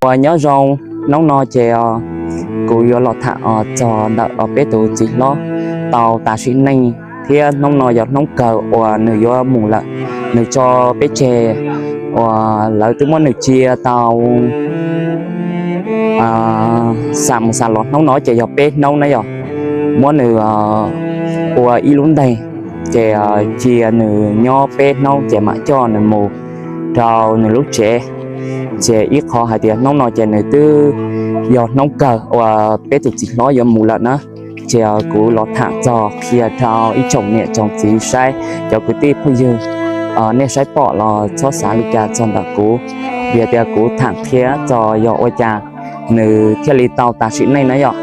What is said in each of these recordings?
Ua nyob zoo, hnub no ces kuv yuav los tham txog ntawm peb tus txiv hlob tau tas sim neej thiab hnub no yog hnub kawg uas nws yuav mus lawm. Nws tso peb tseg uas lawv twb muab nws cia tau xam mus xam los hnub no ces yog peb hnub na yom, muab nws ua ib lub nteeg, ces cia nws nyob peb hnub ces mam coj nws mus rau nws lub tsev. Ces ib qho hais tias hnub no ces nws twb yog hnub kawg uas peb tus txiv hlob yuav mus lawm na. Ces kuv los tham txog qhia rau ib tsoom niam tsoom txiv saib, cov kwv tij phooj ywg, nej saib pom los txhob xav li cas txog ntawm kuv, vim tias kuv tham qhia txog yog ua cas nws thiaj li tau tas sim neej na yom.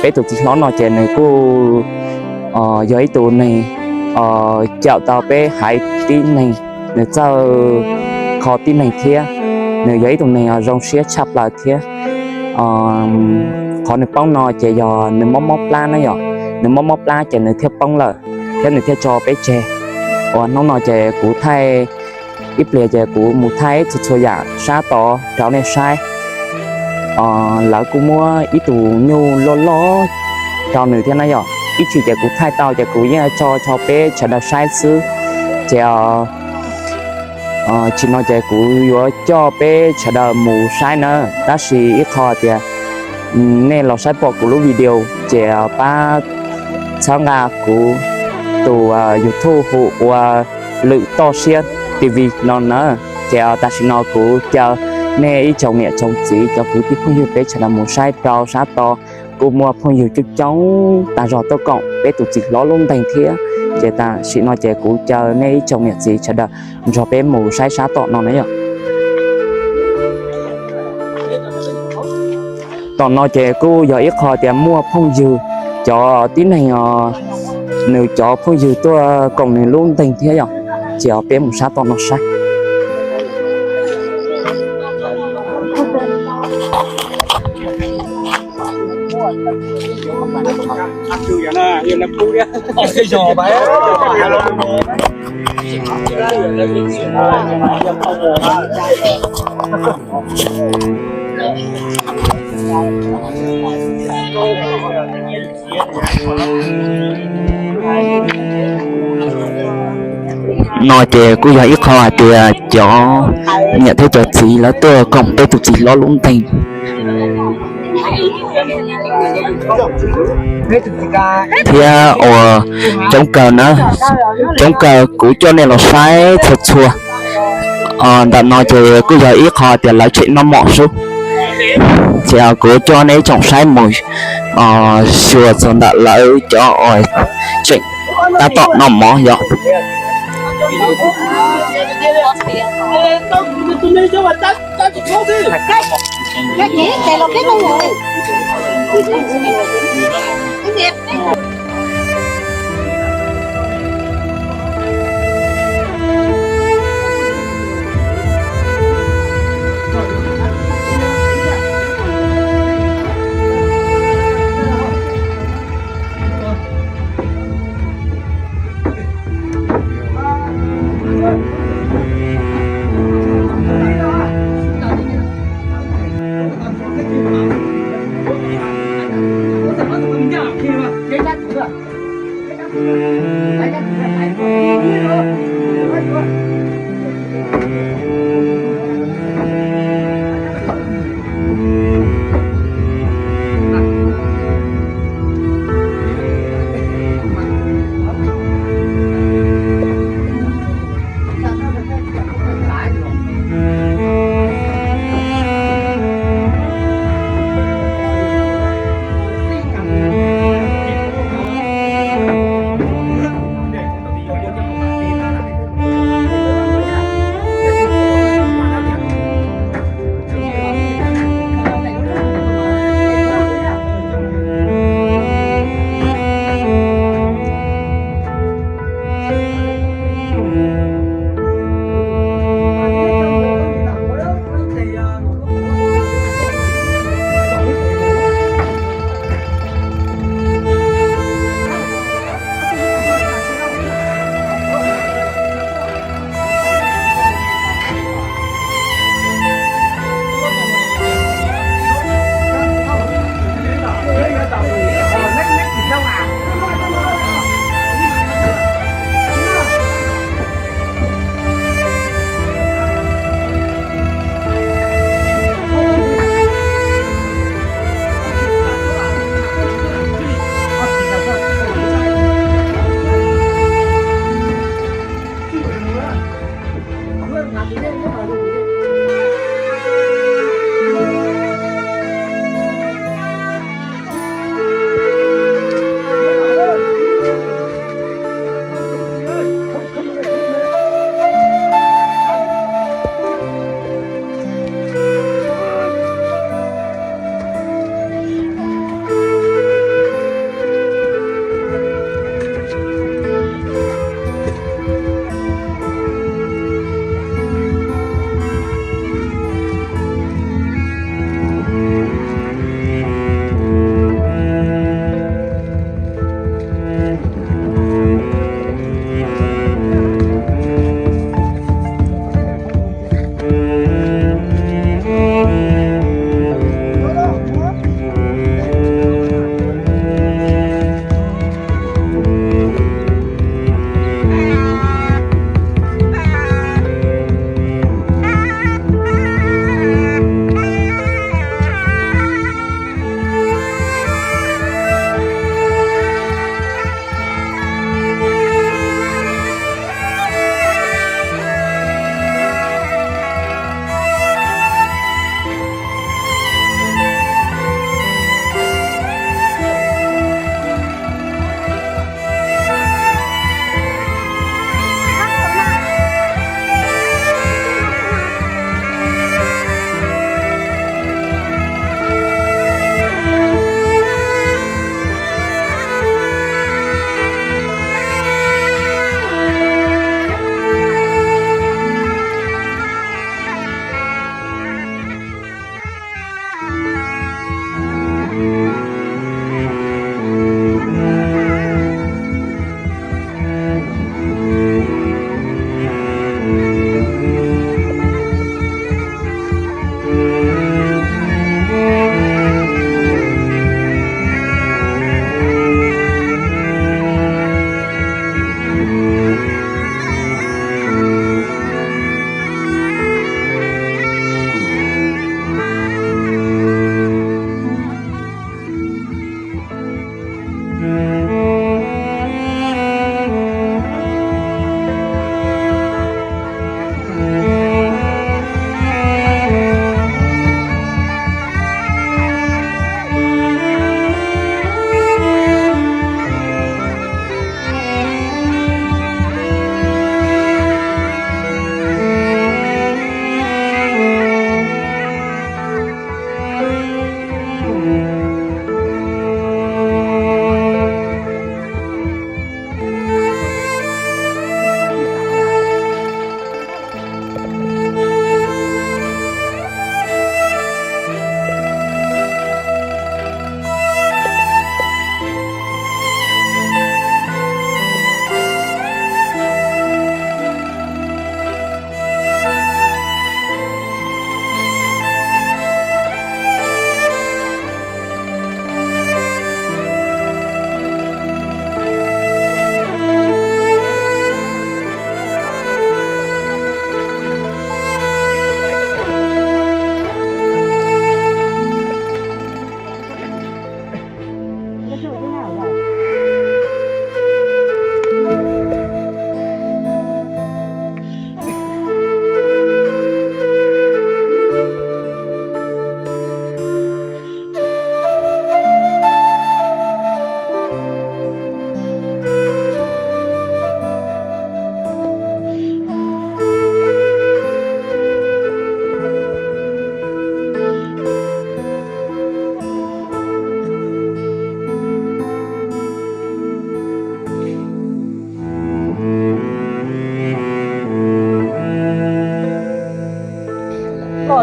Peb tus txiv hlob no ces nws kuj yog ib tug neeg cawm tau peb haiv tib neeg, nws txawj kho tib neeg thiab. Nws yog ib tug neeg zoo siab tshaj plaws thiab. Qhov nws poob no ces yog nws mob mob plab na yom, nws mob mob plab ces nws thiaj poob lawm thiab nws thiaj tso peb tseg. Uas hnub no ces kuv thaij ib pliag ces kuv mus thaij txhua txhua yam sab tod rau nej saib. Lawv kuj muab ib tug nyuj loj loj rau nws thiab na yom. Ib chim ces kuv thaij tau ces kuv yeej tso rau peb sawv daws saib xwb. Ces tsis no ces kuv yuav coj peb sawv daws mus saib na. Tab sis ib qho tias nej los saib pom kuv lub video ces pab txhawb nqa kuv tus YouTube hu ua Lwm Toj Siab T V no na. Ces tam sim no kuv caw nej ib tsoom niam tsoom txiv cov kwv tij phooj ywg peb sawv daws mus saib rau sab tod. Kuj muaj phooj ywg coob coob tag zog tuaj koom peb tus txiv hlob lub nteeg thiab. Ces tam sim no ces kuv caw nej ib tsoom niam txiv sawv daws nrog peb mus saib sab tom no na yom. Tom no ces kuj yog ib qho tias muaj phooj ywg cov tib neeg, nws cov phooj ywg tuaj koom nws lub nteeg thiab yom. Ces peb mus sab tom no saib. No ces kuj yog ib qho hais tias cov niam thiab cov txiv lawv tuaj koom peb tus txiv hlob lub nteeg thiab uas coob kawg na, coob kawg kuv coj nej los saib txhua txhua. Ntawm no ces kuj yog ib qho tias lawv tseem noj mov xwb, ces kuv coj nej tsoom saib mus xyuas txog ntawm lawv cov tseem tab tom noj mov yom.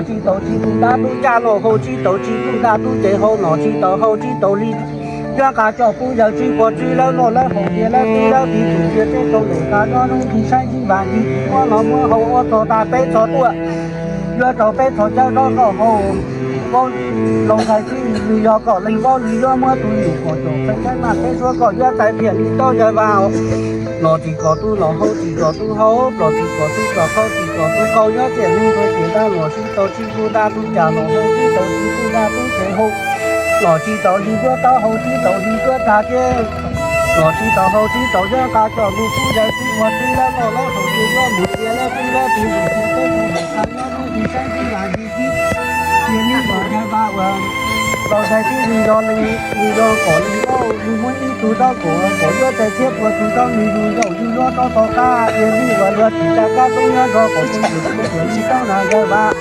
Tsis tau tsis tu ntab tub caj los hau, tsis tau tsis tu ntab tub ces hau, nom tsis tau hau tsis tau li. Yog nqa coj pub yawg tsis pom tsis lawv noj lawv haus tias lawv tib lawv tib tus tias tej tau lawm nqa nyob hnub tsis saib tsis vam tsis muab los muab hau ua txog tas peb txog tuaj. Yuav rau peb txog cawv rov kom hau. Vauv laus ntxhais txib nws yog kom leej vauv nws yuav muab tus yus kom caum qhov tsaib mas peb suav kom yuav txais thiaj li tau yawg vam. Nom tsis kom tu nom, hau tsis kom tu hau, plos tsis kom tu plos, qau tsis kom tu qau, nyob tiam neeg tuag ces ntab nom tsis tau tsis tu ntab tub caj los hau, tsis tau tsis tu ntab tub ces hau. Nom tsis tau li yuav tau hau, tsis tau li yuav tag ces nom tsis tau hau, tsis tau yuav nqa coj mus pub yawg tsis pom tsis lawv noj lawv haus tias yuav mus tias lawv tib lawv tib tus tias peb tau lawm nqa nyob hnub tsis saib tsis vam tsis muab. Cia li kom yawg vam uas laus ntxhais txib nws yog leej, nws yog kom leej vauv nws muab ib tug rov kom kom yuav txais thiab tua tus rau nws yus zaum yus luag rau tom qab, cia li uas luag tsis tau kab tub nyob nrog kom tus yus tus yus li tau na yawg vam.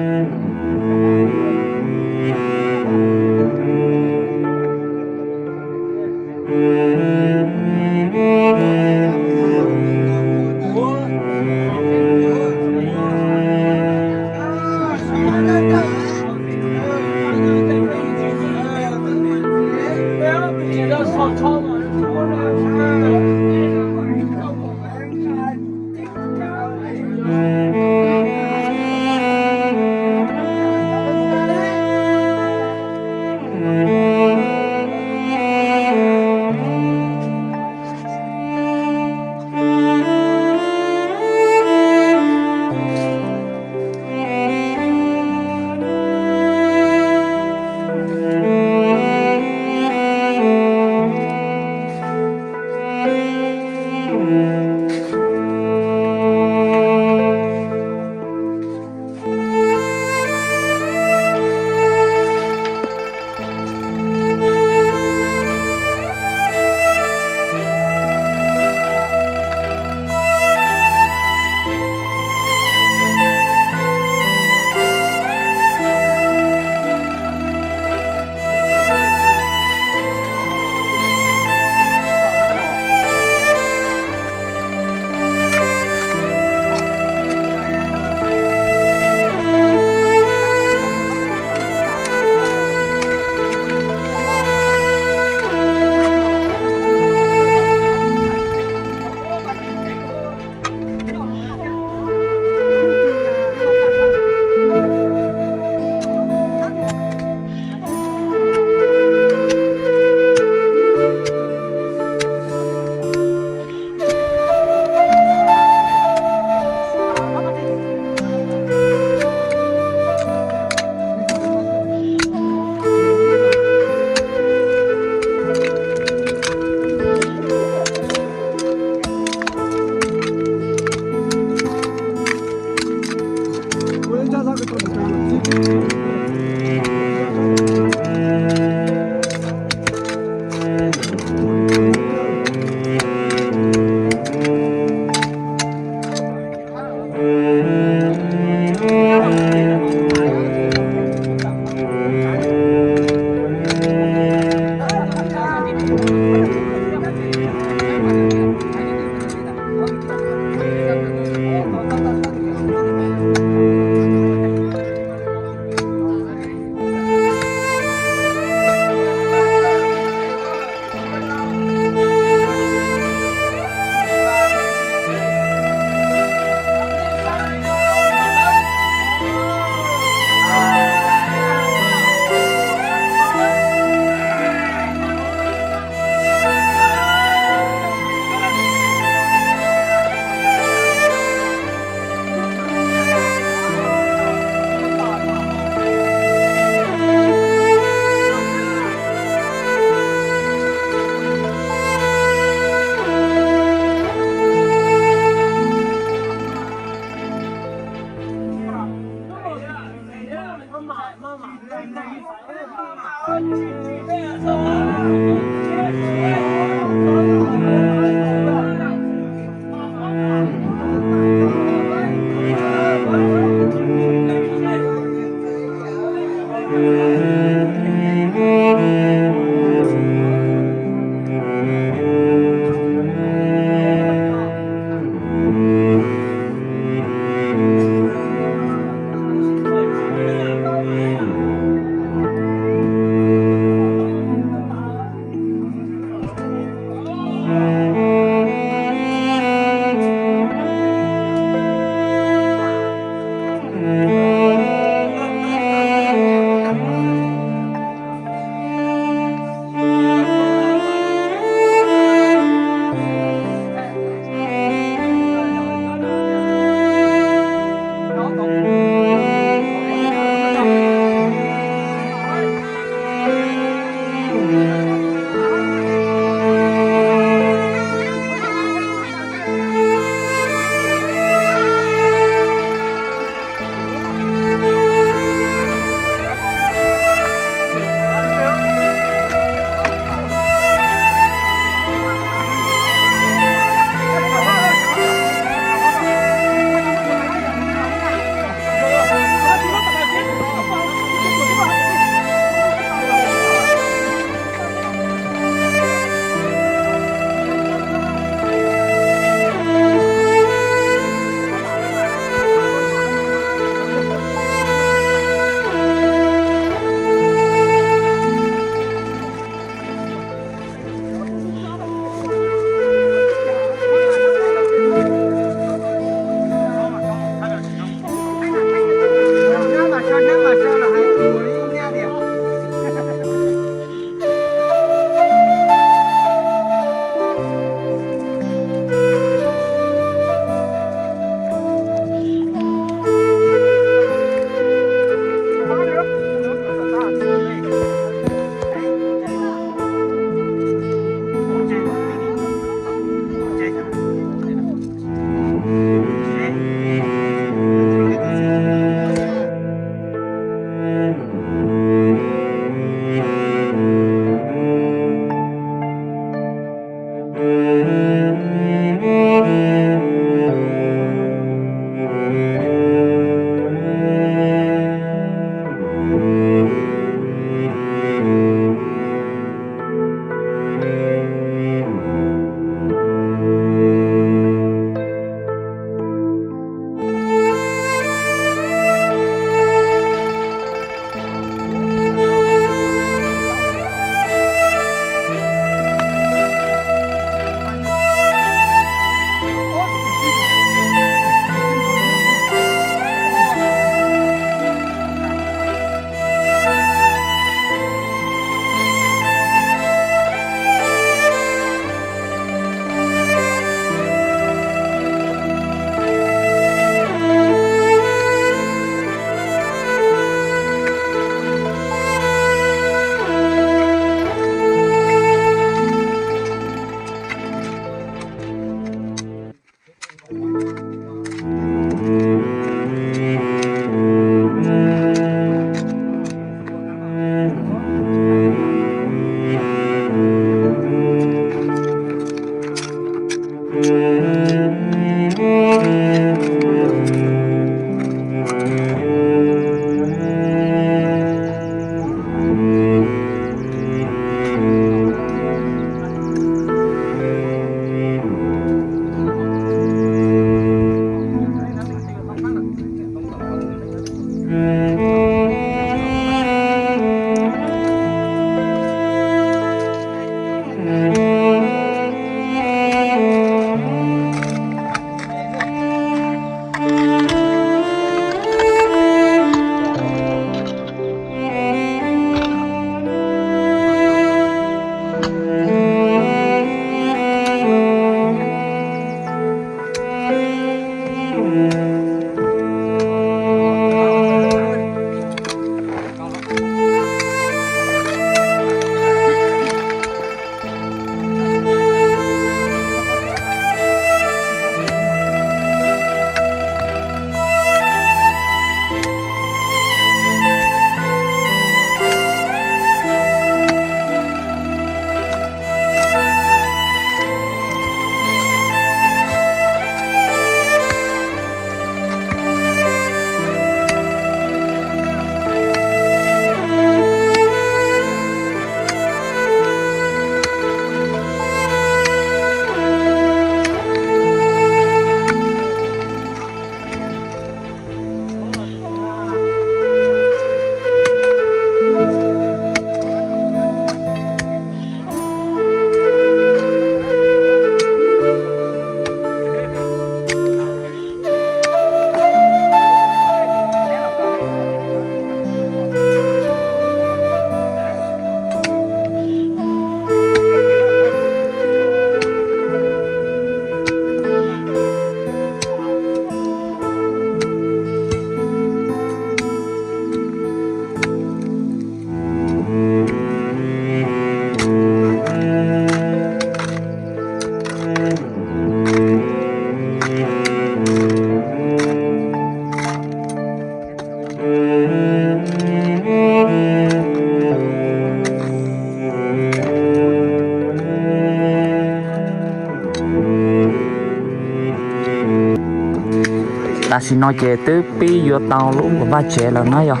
Tam sim no ces twb pib yuav tau lub vaj tsev lawm na yog.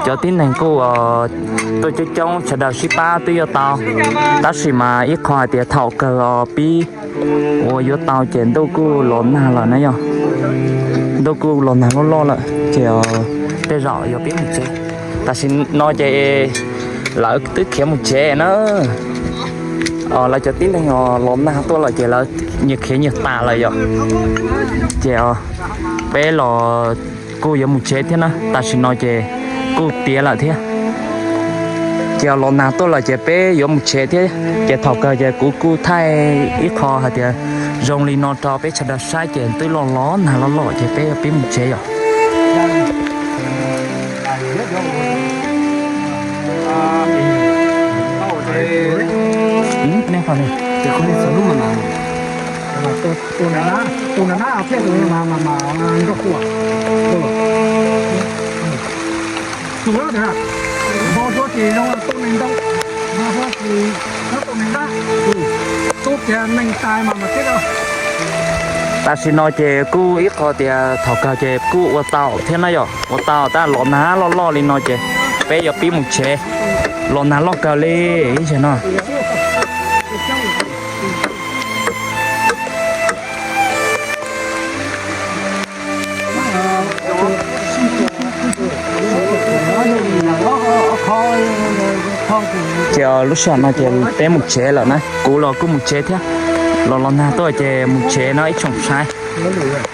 Cov tib neeg kuj tuaj coob coob, sawv daws sib pab twb yuav tau, tab sis mas ib qho hais tias thaum kawg pib ua yuav tau ces ntuj kuj los nag lawm na yog. Ntuj kuj los nag loj loj lawm ces tej zaum yuav pib mus tsev. Tam sim no ces lawv twb khiav mus tsev na. Lawv cov tib neeg los nag tuaj lawm ces lawv nyias khiav nyias tas lawm yom. Ces peb los kuj yuav mus tsev thiab na, tam sim no ces kuj tiav lawm thiab. Ces los nag tuaj lawm ces peb yuav mus tsev thiab, ces thaum kawg ces kuv kuj thaij ib qho hais tias zoo li no rau peb sawv daws saib ces twb los los nag loj loj ces peb yuav pib mus tsev yom. Tam sim no ces kuj ib qho tias thaum kawg ces kuj ua tau thiab na yom, ua tau tab los nag loj loj li no ces peb yuav pib mus tsev, los nag loj kawg li ib zaug no. Ces lub sij hawm no ces peb mus tsev lawm na, kuv los kuj mus tsev thiab, los los nag tuaj ces mus tsev no ib tsoom saib.